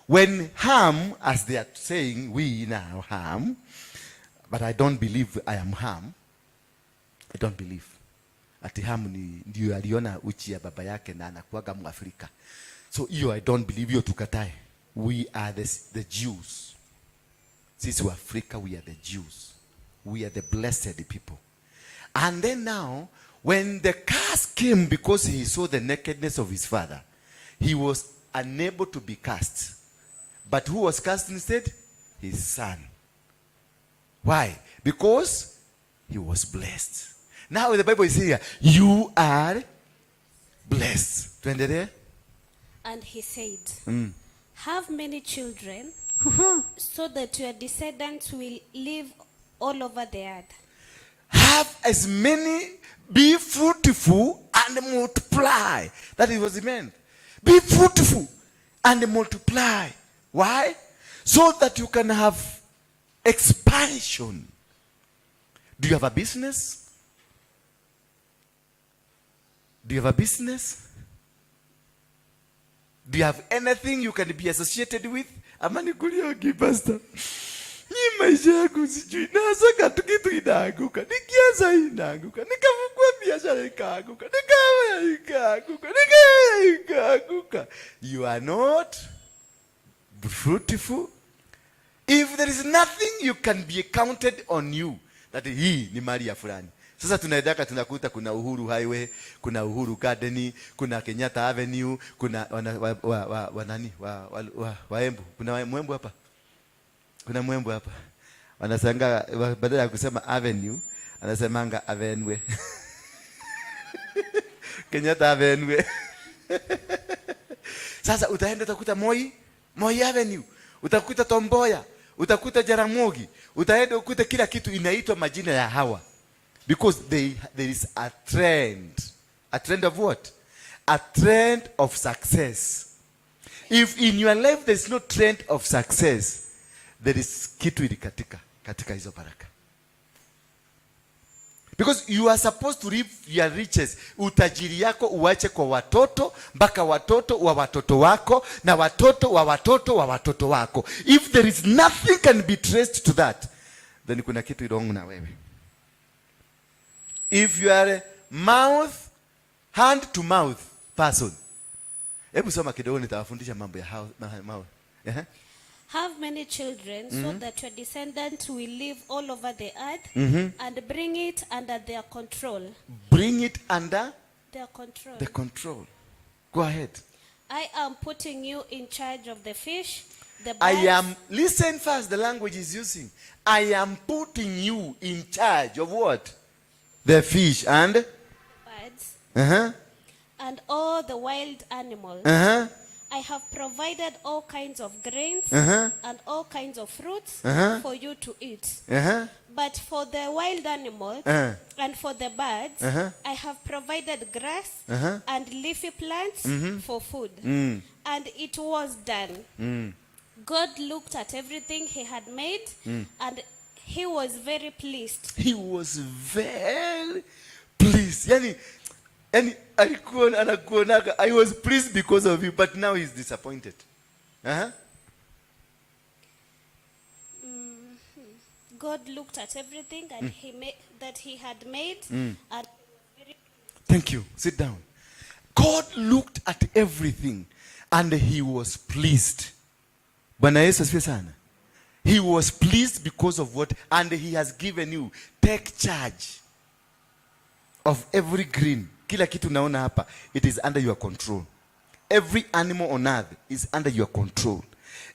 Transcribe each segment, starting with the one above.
When Ham, as they are saying, we now Ham, but I don't believe I am Ham. I don't believe. Ati Ham ni ndio aliona uchi ya baba yake na anakuwaga Mwafrika. So hiyo I don't believe, hiyo tukatae. We are the Jews. Sisi wa Afrika, we are the Jews. We are the blessed people. And then now, when the curse came because he saw the nakedness of his father, he was unable to be cursed. But who was cursed instead? His son. Why? Because he was blessed. Now the Bible is here. You are blessed. Tuendelee? And he said, "Have many children so that your descendants will live all over the earth." Have as many, be fruitful and multiply. That is what he meant. Be fruitful and multiply. Why? So that you can have expansion. Do you have a business? Do you have a business? Do you have anything you can be associated with? Ama nikuliagi, "Pastor, ni maisha yangu sijui, nasaka tu kitu inaanguka, nikianza hii inaanguka, nikafungua biashara ikaanguka, nikawa ikaanguka, nikawa ikaanguka." You are not fruitful. If there is nothing you can be counted on you, that hii ni mali ya fulani. Sasa tunaendaka tunakuta kuna Uhuru Highway, kuna Uhuru Garden, kuna Kenyatta Avenue, kuna wana, wa, wa, wa, wa, nani wa, Waembu. Kuna Mwembu hapa, kuna Mwembu hapa. Wanasanga badala ya kusema avenue, anasemanga avenue. Kenyatta Avenue. Sasa utaenda utakuta Moi Avenue, utakuta Tom Mboya, utakuta Jaramogi, utaenda ukute kila kitu inaitwa majina ya hawa because there is a trend. A trend of what? A trend of success. If in your life there is no trend of success, there is kitu ilikatika katika hizo baraka. Because you are supposed to leave your riches, utajiri yako uache kwa watoto mpaka watoto wa watoto wako na watoto wa watoto wa watoto wako. If there is nothing can be traced to that, then kuna kitu wrong na wewe. If you are a mouth, hand to mouth person. Hebu soma kidogo, nitawafundisha mambo ya mouth. Ehe. Have many children so that your descendants will live all over the earth and bring it under their control. Bring it under Their control. The control. Go ahead. I am putting you in charge of the fish, the birds, I am, listen first, the language is using. I am putting you in charge of what? The fish and? Birds, and all the wild animals. I have provided all kinds of grains and all kinds of fruits for you to eat. But for the wild animals and for the birds, I have provided grass and leafy plants for food. And it was done. God looked at everything he had made and he was very pleased. He was very pleased. Yani alikuwa anakuonaga, "I was pleased because of you," but now he's disappointed. God looked at everything and he made that he had made and very Thank you. Sit down. God looked at everything and he was pleased. Bwana Yesu asifiwe sana. He was pleased because of what, and he has given you. Take charge of every green. Kila kitu naona hapa, it is under your control. Every animal on earth is under your control.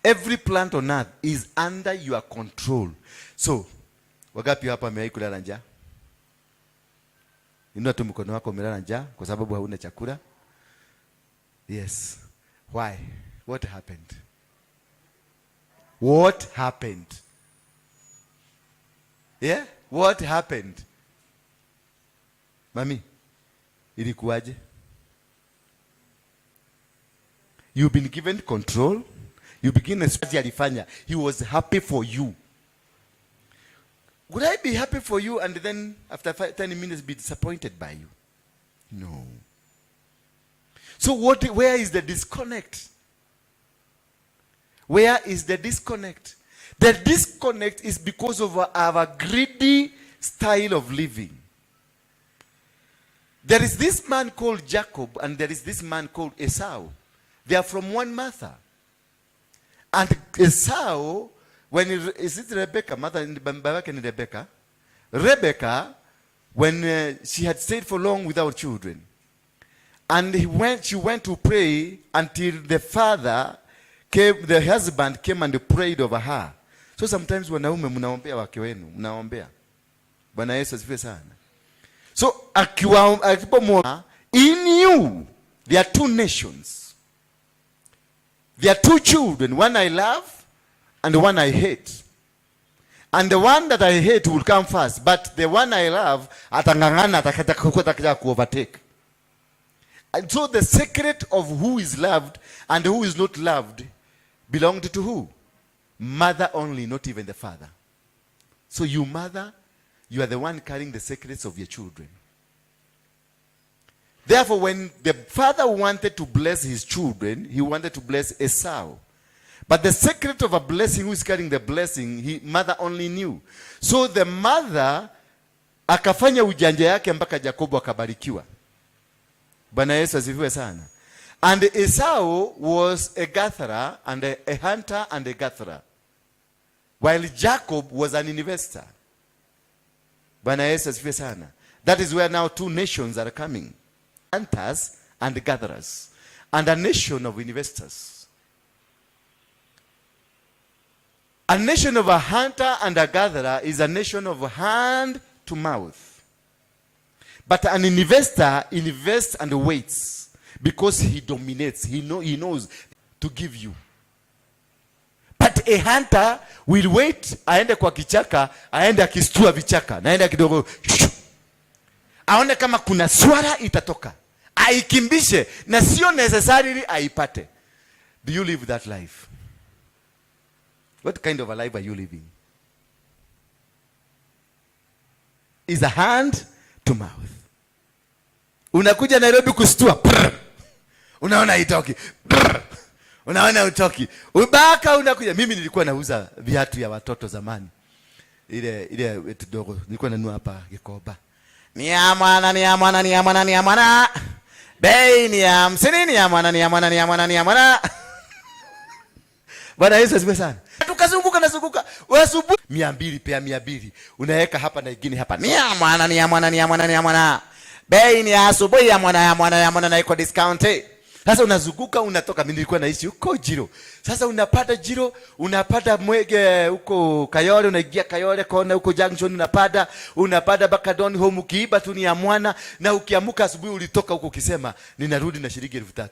Every plant on earth is under your control. So, wagapi hapa amewahi kulala njaa? Inua tu mkono wako, umelala njaa kwa sababu hauna chakula. Yes. Why? What happened? What happened? Yeah? What happened? Mami, ilikuwaje? You've been given control. You begin as alifanya. He was happy for you. Would I be happy for you and then after 10 minutes be disappointed by you? No. So where is the disconnect? Where is the disconnect? The disconnect is because of our greedy style of living. There is this man called Jacob and there is this man called Esau. They are from one mother. And Esau, is it Rebecca? Mother, babake ni Rebecca. Rebecca, when she had stayed for long without children, and she went to pray until the father came, the husband came and prayed over her. So sometimes wanaume mnaombea wake wenu, mnaombea. Bwana Yesu asifiwe sana. So akiwa alipomwona, in you there are two nations. There are two children, one I love and one I hate. And the one that I hate will come first, but the one I love atang'ang'ana atakataka ku overtake. And so the secret of who is loved and who is not loved belonged to who? Mother only, not even the father. So you mother, you are the one carrying the secrets of your children. Therefore, when the father wanted to bless his children, he wanted to bless Esau. But the secret of a blessing, who is carrying the blessing, he, mother only knew. So the mother akafanya ujanja yake mpaka Jakobo akabarikiwa. Bwana Yesu asifiwe sana. And Esau was a gatherer and a hunter and a gatherer, while Jacob was an investor. Bwana Yesu asifiwe sana. That is where now two nations are coming. Hunters and gatherers. And a nation of investors. A nation of a hunter and a gatherer is a nation of hand to mouth. But an investor invests and waits because he dominates. He knows to give you. But a hunter will wait, aende kwa kichaka, aende akistua vichaka, naenda kidogo, aone kama kuna swara itatoka, aikimbishe, na sio necessarily aipate. Do you live that life? What kind of a life are you living? Is a hand to mouth. Unakuja Nairobi kustua, prr. Unaona itoki. Prr. Unaona utoki. Ubaka unakuja. Mimi nilikuwa nauza viatu ya watoto zamani. Ile ile tudogo nilikuwa nanunua hapa Gikomba. Ni ya mwana, ni ya mwana, ni ya mwana, ni ya mwana. Bei ni ya 50, ni ya mwana, ni ya mwana, ni ya mwana, ni ya mwana. Bwana Yesu asifiwe sana. Tukazunguka nazunguka. Asubuhi 200 pea 200. Unaweka hapa na ingine hapa. Ni ya mwana, ni ya mwana, ni ya mwana, ni ya mwana. Bei ni ya asubuhi ya mwana, ya mwana, ya mwana na iko discount. Sasa unazunguka unatoka, mimi nilikuwa naishi huko Jiro. Sasa unapata Jiro, unapata Mwege huko Kayole, unaingia Kayole kona huko junction unapata mpaka Donholm, ukiiba tu ni ya mwana, na ukiamuka asubuhi ulitoka huko ukisema ninarudi na shilingi 3,000.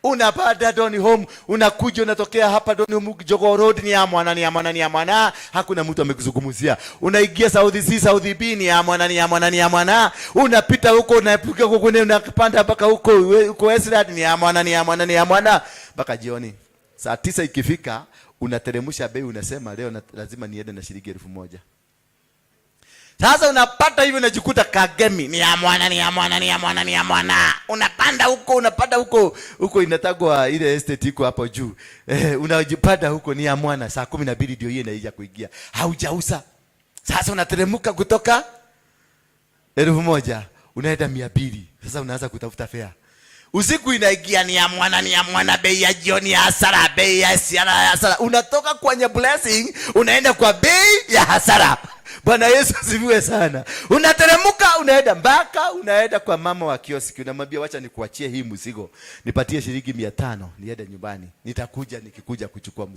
Unapata Donholm, unakuja unatokea hapa Donholm Jogoo Road, ni ya mwana, ni ya mwana, ni ya mwana, hakuna mtu amekuzungumzia. Unaingia South C, South B, ni ya mwana, ni ya mwana, ni ya mwana. Unapita huko unapiga huko kwenye unapanda mpaka huko huko Westland, ni ya mwana, ni ya mwana, ni ya mwana mpaka jioni. Saa 9 ikifika unateremsha bei, unasema leo lazima niende na shilingi 1,000. Sasa unapata hivi unajikuta Kagemi ni ya mwana, ni ya mwana, ni ya mwana, ni ya mwana. Unapanda huko, unapanda huko, huko inatagwa ile estate iko hapo juu. Unajipata huko ni ya mwana, saa 12 ndio hiyo inaija kuingia. Haujauza. Sasa unateremka kutoka 1,000 unaenda 200. Sasa unaanza kutafuta fare. Usiku inaingia ni ya mwana, ni ya mwana, bei ya jioni ya hasara, bei ya hasara. Unatoka kwenye blessing unaenda kwa bei ya hasara. Bwana Yesu asifiwe sana. Unateremka unaenda mpaka unaenda kwa mama wa kioski, unamwambia wacha nikuachie hii mzigo, nipatie shilingi 500 niende nyumbani, nitakuja nikikuja kuchukua mzigo.